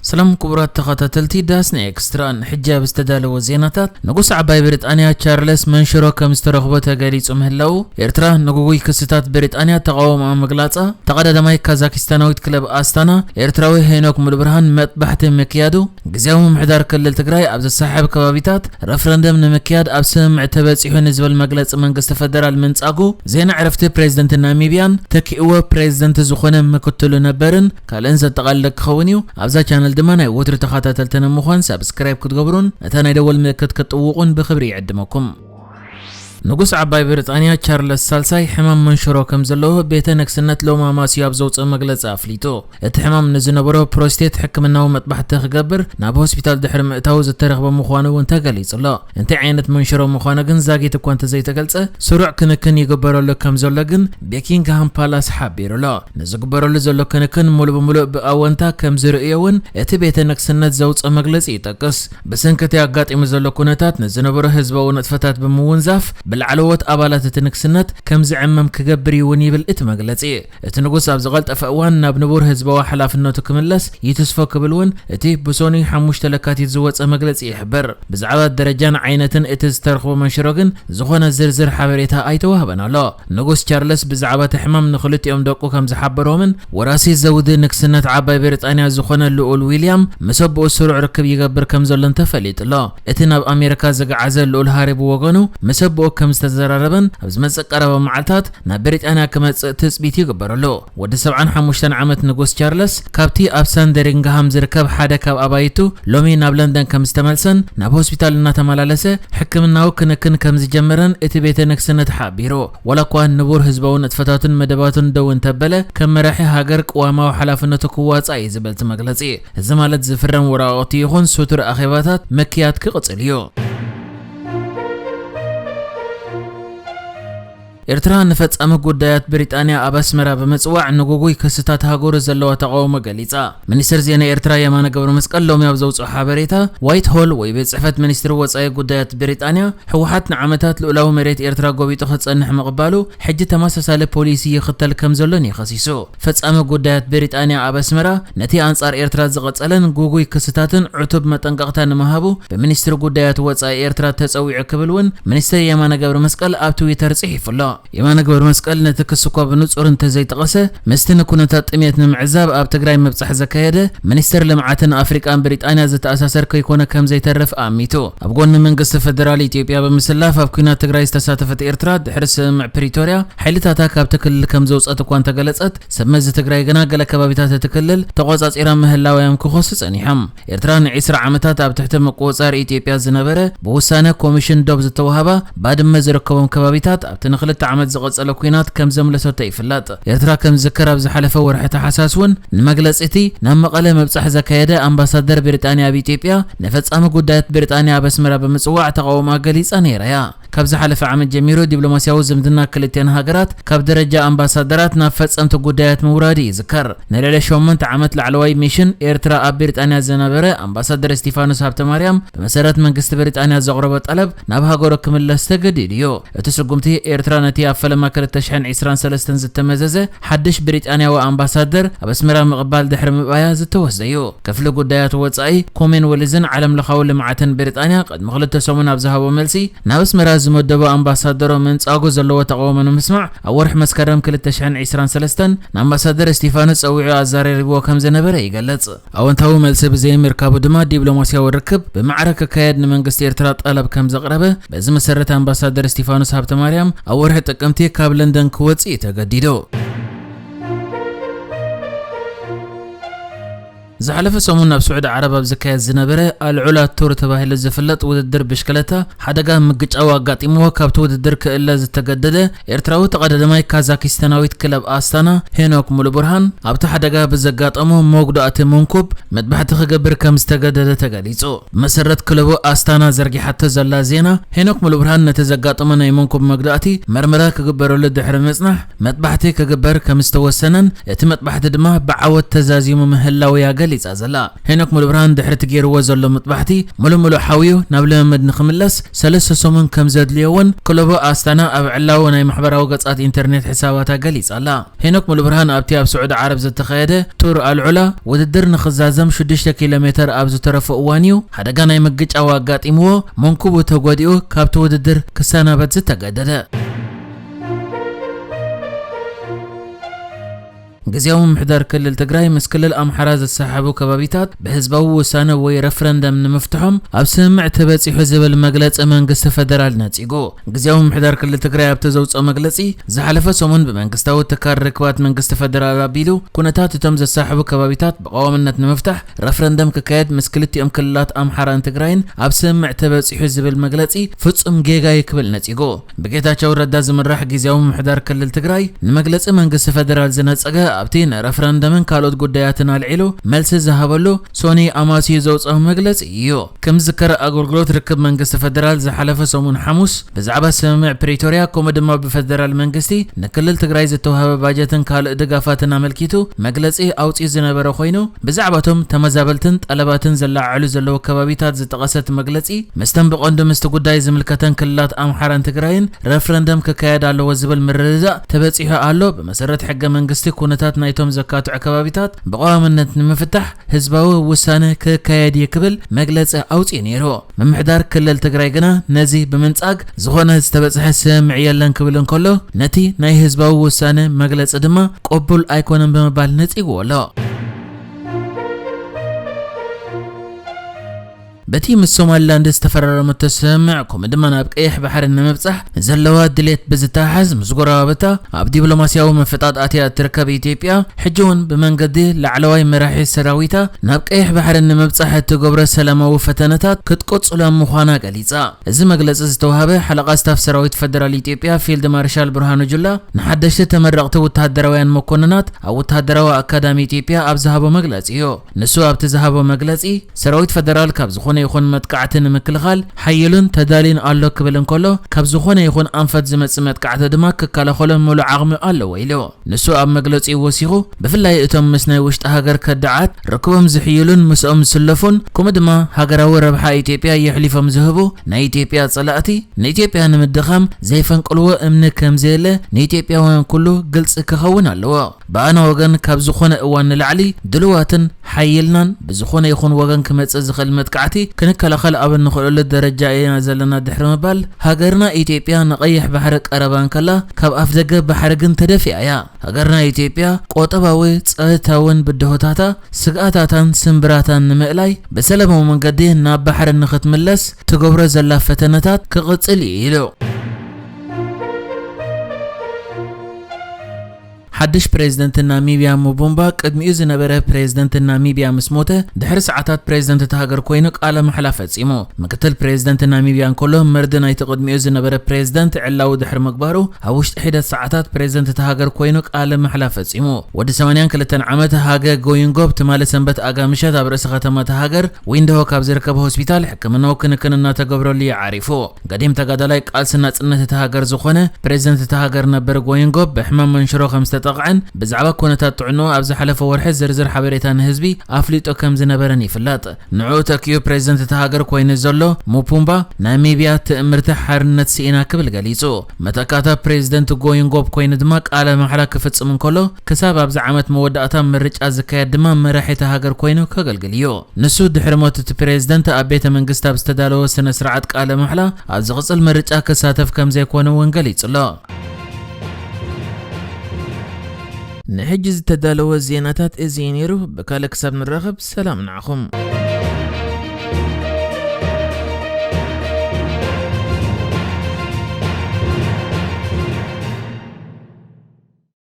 ሰላም ክቡራት ተኸታተልቲ ዳስና ኤክስትራ፣ ንሕጂ ኣብ ዝተዳለወ ዜናታት፣ ንጉስ ዓባይ ብሪጣንያ ቻርለስ መንሽሮ ከም ዝተረኽቦ ተገሊጹ ምህላው፣ ኤርትራ ንግጉይ ክስታት ብሪጣንያ ተቓውሞኣ ምግላጻ፣ ተቐዳዳማይ ካዛኪስታናዊት ክለብ ኣስታና ኤርትራዊ ሄኖክ ሙሉብርሃን መጥባሕቲ ምክያዱ፣ ግዝያዊ ምምሕዳር ክልል ትግራይ ኣብ ዘሳሕብ ከባቢታት ረፍረንደም ንምክያድ ኣብ ስምምዕ ተበጺሑ ንዝብል መግለጺ መንግስቲ ፈደራል ምንጻጉ፣ ዜና ዕረፍቲ ፕሬዝደንት ናሚብያን ተኪእዎ ፕሬዝደንት ዝኾነ ምክትሉ ነበርን ካልእን ዘጠቓልለ ክኸውን እዩ። ኣብዛ ቻነል ድማ ናይ ወትሩ ተኸታተልቲ ንምዃን ሳብስክራይብ ክትገብሩን ነታ ናይ ደወል ምልክት ክትጥውቑን ብኽብሪ ይዕድመኩም። ንጉስ ዓባይ ብሪጣንያ ቻርለስ ሳልሳይ ሕማም መንሽሮ ከም ዘለዎ ቤተ ነግስነት ሎም ኣማስዩ ኣብ ዘውፅኦ መግለፂ ኣፍሊጡ። እቲ ሕማም ንዝነበሮ ፕሮስቴት ሕክምናዊ መጥባሕቲ ክገብር ናብ ሆስፒታል ድሕሪ ምእታው ዝተረኽበ ምዃኑ እውን ተገሊጹ ኣሎ። እንታይ ዓይነት መንሽሮ ምዃኑ ግን ዛጊት እኳ እንተዘይተገልጸ፣ ስሩዕ ክንክን ይግበረሉ ከም ዘሎ ግን ቤኪንግሃም ፓላስ ሓቢሩ ኣሎ። ንዝግበረሉ ዘሎ ክንክን ሙሉእ ብሙሉእ ብኣወንታ ከም ዝርእዮ እውን እቲ ቤተ ንግስነት ዘውፅኦ መግለጺ ይጠቅስ። ብሰንኪ እቲ ኣጋጢሙ ዘሎ ኩነታት ንዝነበሩ ህዝባዊ ንጥፈታት ብምውንዛፍ፣ ብላዕለዎት ኣባላት እቲ ንግስነት ከም ዝዕመም ክገብር እዩ እውን ይብል እቲ መግለጺ። እቲ ንጉስ ኣብ ዝቐልጠፈ እዋን ናብ ንቡር ህዝባዊ ሓላፍነቱ ክምለስ ይትስፎ ክብል እውን እቲ ብሰኑይ ሓሙሽተ ለካቲት ዝወጸ መግለጺ ይሕብር። ብዛዕባ ደረጃን ዓይነትን እቲ ዝተረኽቦ መንሽሮ ግን ዝኾነ ዝርዝር ሓበሬታ ኣይተዋህበን ኣሎ። ንጉስ ቻርለስ ብዛዕባ እቲ ሕማም ንኽልቲኦም ደቁ ከም ዝሓበሮምን ወራሲ ዘውዲ ንግስነት ዓባይ ብሪጣንያ ዝኾነ ልኡል ዊልያም ምስ ኣቦኡ ስሩዕ ርክብ ይገብር ከም ዘሎን ተፈሊጡ ኣሎ። እቲ ናብ ኣሜሪካ ዝገዓዘ ልኡል ሃሪ ብወገኑ ምስ ኣቦኡ ከም ዝተዘራረበን ኣብ ዝመጽእ ቀረባ መዓልታት ናብ ብሪጣንያ ክመጽእ ትጽቢት ይግበረሉ። ወዲ ሰብዓን ሓሙሽተን ዓመት ንጉስ ቻርለስ ካብቲ ኣብ ሳንደሪንግሃም ዝርከብ ሓደ ካብ ኣባይቱ ሎሚ ናብ ለንደን ከም ዝተመልሰን ናብ ሆስፒታል እናተመላለሰ ሕክምናዊ ክንክን ከም ዝጀመረን እቲ ቤተ ንግስነት ሓቢሩ። ዋላ እኳ ንቡር ህዝባዊ ንጥፈታቱን መደባቱን ደው እንተበለ፣ ከም መራሒ ሃገር ቅዋማዊ ሓላፍነቱ ክዋጻእ እዩ ዝብል እቲ መግለጺ። እዚ ማለት ዝፍረም ወረቓቕቲ ይኹን ስቱር ኣኼባታት ምክያድ ክቕጽል እዩ። ኤርትራ ንፈጻሚ ጉዳያት ብሪጣንያ ኣብ ኣስመራ ብምጽዋዕ ንጉጉይ ክስታት ሃገሩ ዘለዋ ተቓውሞ ገሊጻ። ሚኒስትር ዜና ኤርትራ የማነ ገብረ መስቀል ሎሚ ኣብ ዘውጽኦ ሓበሬታ፣ ዋይት ሆል ወይ ቤት ጽሕፈት ሚኒስትሪ ወጻኢ ጉዳያት ብሪጣንያ፣ ህወሓት ንዓመታት ልኡላዊ መሬት ኤርትራ ጎቢጡ ክጸንሕ ምቕባሉ፣ ሕጂ ተመሳሳሊ ፖሊሲ ይኽተል ከም ዘሎን እዩ ከሲሱ። ፈጻሚ ጉዳያት ብሪጣንያ ኣብ ኣስመራ ነቲ ኣንጻር ኤርትራ ዝቐጸለን ጉጉይ ክስታትን ዕቱብ መጠንቀቕታ ንምሃቡ ብሚኒስትሪ ጉዳያት ወጻኢ ኤርትራ ተጸዊዑ ክብል እውን ሚኒስትር የማነ ገብረ መስቀል ኣብ ትዊተር ጽሒፉ ኣሎ። የማነ ገብረ መስቀል ነቲ ክሲ እኳ ብንጹር እንተዘይጠቐሰ፣ ምስቲ ንኩነታት ጥሜት ንምዕዛብ ኣብ ትግራይ ምብጻሕ ዘካየደ ሚኒስትር ልምዓትን ኣፍሪቃን ብሪጣንያ ዝተኣሳሰር ከይኮነ ከም ዘይተርፍ ኣሚቱ። ኣብ ጎኒ መንግስቲ ፈደራል ኢትዮጵያ ብምስላፍ ኣብ ኲናት ትግራይ ዝተሳተፈት ኤርትራ ድሕሪ ስምምዕ ፕሪቶርያ ሓይልታታ ካብቲ ክልል ከም ዘውጸት እኳ እንተገለጸት፣ ሰብ መዚ ትግራይ ግና ገለ ከባቢታት እቲ ክልል ተቖጻጺራ ምህላውያም ክኸሱ ጸኒሖም። ኤርትራ ንዒስራ ዓመታት ኣብ ትሕቲ ምቁጽጻር ኢትዮጵያ ዝነበረ ብውሳነ ኮሚሽን ዶብ ዝተዋህባ ባድመ ዝርከቦም ከባቢታት ኣብቲ ንክልተ ዓመት ዝቐጸለ ኲናት ከም ዘምለሰቶ ይፍለጥ። ኤርትራ ከም ዝዝከር ኣብ ዝሓለፈ ወርሒ ታሕሳስ እውን ንመግለጺ እቲ ናብ መቐለ ምብጻሕ ዘካየደ ኣምባሳደር ብሪጣንያ ኣብ ኢትዮጵያ ንፈጻሚ ጉዳያት ብሪጣንያ ኣብ ኣስመራ ብምጽዋዕ ተቓውሞኣ ገሊጻ ነይራ እያ። ካብ ዝሓለፈ ዓመት ጀሚሩ ዲፕሎማስያዊ ዝምድና ክልቲኣን ሃገራት ካብ ደረጃ ኣምባሳደራት ናብ ፈጸምቲ ጉዳያት ምውራዱ ይዝከር። ንልዕሊ ሸሞንተ ዓመት ላዕለዋይ ሚሽን ኤርትራ ኣብ ብሪጣንያ ዝነበረ ኣምባሳደር እስቲፋኖስ ሃብተማርያም ብመሰረት መንግስቲ ብሪጣንያ ዘቕረቦ ጠለብ ናብ ሃገሩ ክምለስ ተገዲዱ እዩ። እቲ ስጉምቲ ኤርትራ ነቲ ኣብ ፈለማ ክልተ ሽሕን ዕስራን ሰለስተን ዝተመዘዘ ሓድሽ ብሪጣንያዊ ኣምባሳደር ኣብ ኣስመራ ምቕባል ድሕሪ ምብኣያ ዝተወስደ እዩ። ክፍሊ ጉዳያት ወጻኢ ኮመንዌልዝን ዓለም ለኻዊ ልምዓትን ብሪጣንያ ቅድሚ ክልተ ሰሙን ኣብ ዝሃቦ መልሲ፣ ናብ ኣስመራ ዝመደቦ ኣምባሳደሮ ምንጻጉ ዘለዎ ተቓውሞ ንምስማዕ ኣብ ወርሒ መስከረም ክልተ ሽሕን ዕስራን ሰለስተን ንኣምባሳደር እስቲፋኖስ ጸዊዑ ኣዛራሪብዎ ከም ዝነበረ ይገልጽ። ኣወንታዊ መልሲ ብዘይምርካቡ ድማ ዲፕሎማስያዊ ርክብ ብማዕረ ክካየድ ንመንግስቲ ኤርትራ ጠለብ ከም ዘቕረበ፣ በዚ መሰረት ኣምባሳደር እስቲፋኖስ ሃብተማርያም ኣብ ወርሒ ጥቅምቲ ካብ ለንደን ክወጽእ እዩ ተገዲዱ። ዝሓለፈ ሰሙን ኣብ ስዑዲ ዓረብ ኣብ ዝካየድ ዝነበረ ኣልዑላ ቱር ተባሂሉ ዝፍለጥ ውድድር ብሽክለታ ሓደጋ ምግጫው ኣጋጢምዎ ካብቲ ውድድር ክእለ ዝተገደደ ኤርትራዊ ተቐዳዳማይ ካዛኪስታናዊት ክለብ ኣስታና ሄኖክ ሙሉብርሃን፣ ኣብቲ ሓደጋ ብዘጋጠሞ መጉዳእቲ መንኩብ መጥባሕቲ ክገብር ከም ዝተገደደ ተገሊጹ። ብመሰረት ክለቡ ኣስታና ዘርጊሓቶ ዘላ ዜና፣ ሄኖክ ሙሉብርሃን ነቲ ዘጋጠሞ ናይ መንኩብ መጉዳእቲ መርመራ ክግበረሉ ድሕሪ ምጽናሕ፣ መጥባሕቲ ክግበር ከም ዝተወሰነን እቲ መጥባሕቲ ድማ ብዓወት ተዛዚሙ ምህላው እያ ገሊጻ ዘላ። ሄኖክ ሙሉብርሃን ድሕሪ እቲ ገይርዎ ዘሎ ምጥባሕቲ፣ ሙሉእ ሙሉእ ሓውዩ ናብ ልምምድ ንኽምለስ ሰለስተ ሰሙን ከም ዘድልዮ እውን ክለቡ ኣስታና ኣብ ዕላዊ ናይ ማሕበራዊ ገጻት ኢንተርኔት ሕሳባታ ገሊጻ ኣላ። ሄኖክ ሙሉብርሃን ኣብቲ ኣብ ስዑዲ ዓረብ ዝተኻየደ ቱር ኣልዑላ ውድድር ንኽዛዘም ሽዱሽተ ኪሎ ሜተር ኣብ ዝተረፎ እዋን እዩ ሓደጋ ናይ ምግጫው ኣጋጢምዎ መንኩቡ ተጎዲኡ ካብቲ ውድድር ክሰናበት ዝተገደደ። ግዝያዊ ምምሕዳር ክልል ትግራይ ምስ ክልል ኣምሓራ ዘሰሓሕቡ ከባቢታት ብህዝባዊ ውሳነ ወይ ረፍረንደም ንምፍትሖም ኣብ ስምምዕ ተበጺሑ ዝብል መግለጺ መንግስቲ ፈደራል ነጺጉ። ግዝያዊ ምምሕዳር ክልል ትግራይ ኣብቲ ዘውፅኦ መግለጺ፣ ዝሓለፈ ሰሙን ብመንግስታዊ ትካል ርክባት መንግስቲ ፈደራል ኣቢሉ ኩነታት እቶም ዘሳሕቡ ከባቢታት ብቐዋምነት ንምፍታሕ ረፍረንደም ክካየድ ምስ ክልቲኦም ክልላት ኣምሓራን ትግራይን ኣብ ስምምዕ ተበጺሑ ዝብል መግለጺ ፍጹም ጌጋ እዩ ክብል ነጺጉ። ብጌታቸው ረዳ ዝምራሕ ግዝያዊ ምምሕዳር ክልል ትግራይ ንመግለጺ መንግስቲ ፈደራል ዝነጸገ ኣብቲ ንረፍረንደምን ካልኦት ጉዳያትን ኣልዒሉ መልሲ ዝሃበሉ ሶኒ ኣማስዩ ዘውፅኦ መግለጺ እዩ። ከም ዝዝከር ኣገልግሎት ርክብ መንግስቲ ፈደራል ዝሓለፈ ሰሙን ሓሙስ ብዛዕባ ስምምዕ ፕሪቶርያ ከምኡ ድማ ብፈደራል መንግስቲ ንክልል ትግራይ ዝተዋህበ ባጀትን ካልእ ድጋፋትን ኣመልኪቱ መግለጺ ኣውፂኡ ዝነበረ ኮይኑ ብዛዕባቶም ተመዛበልትን ጠለባትን ዝለዓዓሉ ዘለዉ ከባቢታት ዝጠቐሰት መግለጺ ምስተን ብቐንዱ ምስቲ ጉዳይ ዝምልከተን ክልላት ኣምሓራን ትግራይን ረፍረንደም ክካየድ ኣለዎ ዝብል ምርድዳእ ተበጺሑ ኣሎ። ብመሰረት ሕገ መንግስቲ ኩነታት ናይቶም ዘካትዑ ከባቢታት ብቐዋምነት ንምፍታሕ ህዝባዊ ውሳነ ክካየድ እዩ ክብል መግለጺ ኣውጺኡ ነይሩ። ምምሕዳር ክልል ትግራይ ግና ነዚ ብምንጻግ ዝኾነ ዝተበጽሐ ስምምዕ የለን ክብል እንከሎ ነቲ ናይ ህዝባዊ ውሳነ መግለጺ ድማ ቅቡል ኣይኮነን ብምባል ነጺግዎ ኣሎ። በቲ ምስ ሶማሊላንድ ዝተፈራረመቶ ስምምዕ ከምኡ ድማ ናብ ቀይሕ ባሕሪ ንምብጻሕ ዘለዋ ድሌት ብዝተሓሓዝ ምስ ጎረባብታ ኣብ ዲፕሎማስያዊ ምፍጣጥ ኣትያ እትርከብ ኢትዮጵያ ሕጂ እውን ብመንገዲ ላዕለዋይ መራሒ ሰራዊታ ናብ ቀይሕ ባሕሪ ንምብጻሕ እትገብሮ ሰላማዊ ፈተነታት ክትቅጽሎ ምዃና ገሊጻ። እዚ መግለጺ ዝተዋህበ ሓለቓ ስታፍ ሰራዊት ፈደራል ኢትዮጵያ ፊልድ ማርሻል ብርሃኑ ጁላ ንሓደሽቲ ተመረቕቲ ወተሃደራውያን መኮንናት ኣብ ወተሃደራዊ ኣካዳሚ ኢትዮጵያ ኣብ ዝሃቦ መግለጺ እዩ። ንሱ ኣብቲ ዝሃቦ መግለጺ ሰራዊት ፈደራል ካብ ዝኾነ ይኹን መጥቃዕቲ ንምክልኻል ሓይሉን ተዳልዩን ኣሎ ክብል እንከሎ ካብ ዝኾነ ይኹን ኣንፈት ዝመጽእ መጥቃዕቲ ድማ ክከላኸሎ ምሉእ ዓቕሚ ኣለዎ ኢሉ። ንሱ ኣብ መግለጺኡ ወሲኹ ብፍላይ እቶም ምስ ናይ ውሽጢ ሃገር ከዳዓት ርክቦም ዝሕይሉን ምስኦም ዝስለፉን ከምኡ ድማ ሃገራዊ ረብሓ ኢትዮጵያ የሕሊፎም ዝህቡ ናይ ኢትዮጵያ ጸላእቲ ንኢትዮጵያ ንምድኻም ዘይፈንቅልዎ እምኒ ከም ዘየለ ንኢትዮጵያውያን ኩሉ ግልጺ ክኸውን ኣለዎ። ብኣና ወገን ካብ ዝኾነ እዋን ንላዕሊ ድልዋትን ሓይልናን ብዝኾነ ይኹን ወገን ክመጽእ ዝኽእል መጥቃዕቲ ክንከላኸል ኣብ እንኽእለሉ ደረጃ ኢና ዘለና ድሕሪ ምባል ሃገርና ኢትዮጵያ ንቐይሕ ባሕሪ ቀረባ እንከላ ካብ ኣፍደገ ባሕሪ ግን ተደፊኣ እያ። ሃገርና ኢትዮጵያ ቆጠባዊ፣ ጸጥታውን ብድሆታታ፣ ስግኣታታን ስምብራታን ንምእላይ ብሰላማዊ መንገዲ ናብ ባሕሪ ንኽትምለስ ትገብሮ ዘላ ፈተነታት ክቕጽል እዩ ኢሉ። ሓድሽ ፕሬዝደንት ናሚብያ ሙቡምባ ቅድሚኡ ዝነበረ ፕሬዝደንት ናሚብያ ምስ ሞተ ድሕሪ ሰዓታት ፕሬዝደንት እታ ሃገር ኮይኑ ቃለ ማሕላ ፈጺሙ። ምክትል ፕሬዝደንት ናሚብያ እንከሎ መርዲ ናይቲ ቅድሚኡ ዝነበረ ፕሬዝደንት ዕላዊ ድሕሪ ምግባሩ ኣብ ውሽጢ ሒደት ሰዓታት ፕሬዝደንት እታ ሃገር ኮይኑ ቃለ ማሕላ ፈጺሙ። ወዲ ሰማንያን ክልተን ዓመት ሃገ ጎይንጎብ ትማሊ ሰንበት ኣጋ ምሸት ኣብ ርእሲ ከተማ እታ ሃገር ዊንድሆክ ኣብ ዝርከብ ሆስፒታል ሕክምናዊ ክንክን እናተገብረሉ እዩ ዓሪፉ። ገዲም ተጋዳላይ ቃልሲ ናጽነት እታ ሃገር ዝኾነ ፕሬዝደንት እታ ሃገር ነበር ጎይንጎብ ብሕማም መንሽሮ ከም ዝተጠቕዐን ብዛዕባ ኩነታት ጥዕንኡ ኣብ ዝሓለፈ ወርሒ ዝርዝር ሓበሬታ ንህዝቢ ኣፍሊጡ ከም ዝነበረን ይፍለጥ። ንዕኡ ተኪኡ ፕሬዝደንት እታ ሃገር ኮይኑ ዘሎ ሙፑምባ ናሚብያ ትእምርቲ ሓርነት ስኢና ክብል ገሊጹ። መተካእታ ፕሬዝደንት ጎይንጎብ ኮይኑ ድማ ቃለ ማሕላ ክፍጽም እንከሎ ክሳብ ኣብዚ ዓመት መወዳእታ ምርጫ ዝካየድ ድማ መራሒ እታ ሃገር ኮይኑ ከገልግል እዩ። ንሱ ድሕሪ ሞት እቲ ፕሬዝደንት ኣብ ቤተ መንግስቲ ኣብ ዝተዳለወ ስነ ስርዓት ቃለ ማሕላ ኣብ ዝቕጽል ምርጫ ክሳተፍ ከም ዘይኮነ እውን ገሊጹ ኣሎ። ንሕጂ ዝተዳለወ ዜናታት እዚ እዩ ነይሩ። ብካልእ ክሳብ ንራኸብ ሰላም ንዓኹም።